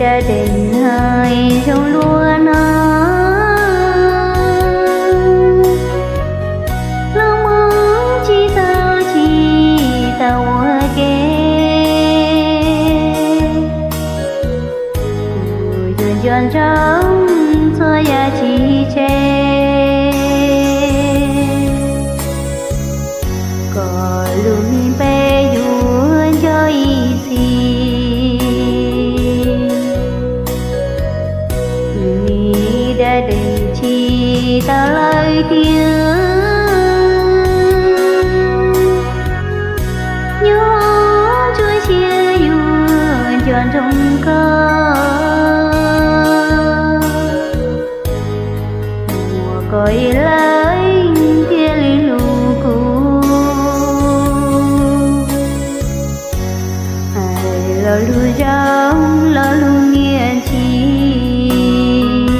Daim neeg zoo luaj no, los mus tsis tau, tsis tau ua ke. Kuv yuav nco ntsoov txhua yam tsis tseg, kom lub me npe yuav nco ib txhis. Kuv me dab deev tsis tau lawm tiag, nyob ntsuab siab yuav nco ntsoov koj. Muaj koj ib leeg thiaj li hlub kuv. Hais lo lus zoo, lo lus niam txiv,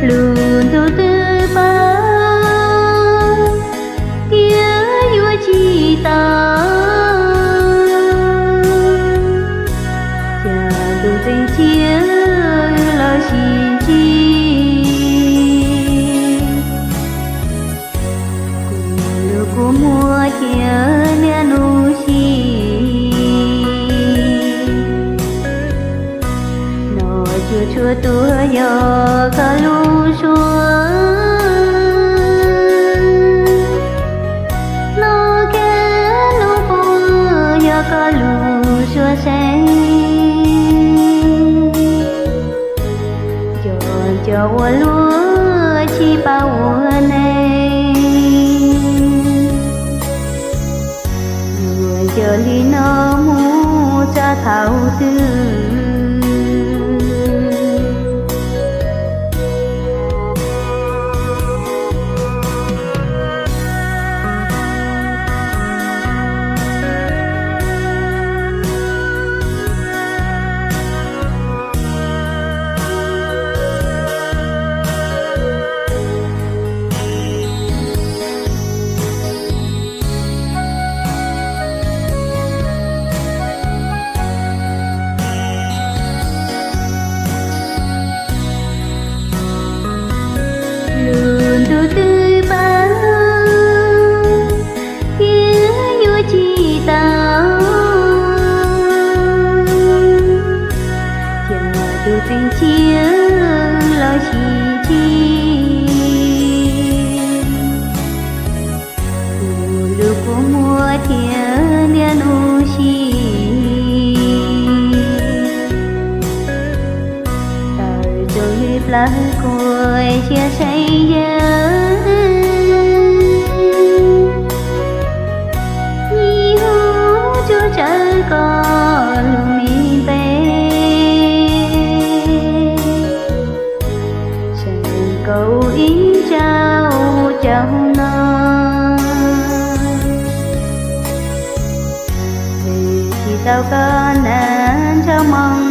lub ntuj twb paub tias yuav tsis tau, cas tus tseem cia los sis tsis. Kuv lub kua muag thiab niaj hnub sim, no cuaj tshuaj tuag yog koj lub suab, no kab no puag yog koj lub suab seev. Nco nco ua luaj tsis paub ua neej, yuav nco li no mus txog thaum twg. Lub ntuj twb paub tias yuav tsis tau, cas tus tseem cia los sis tsis. Kuv lub kua muag thiab niaj hnub sim, tawm tsam li plawv kua cia seev yawg, ib hnub tsuas tsawv koj lub me npe, seev koj ib tsam caum no. Tsis tau koj nag ntsaj moo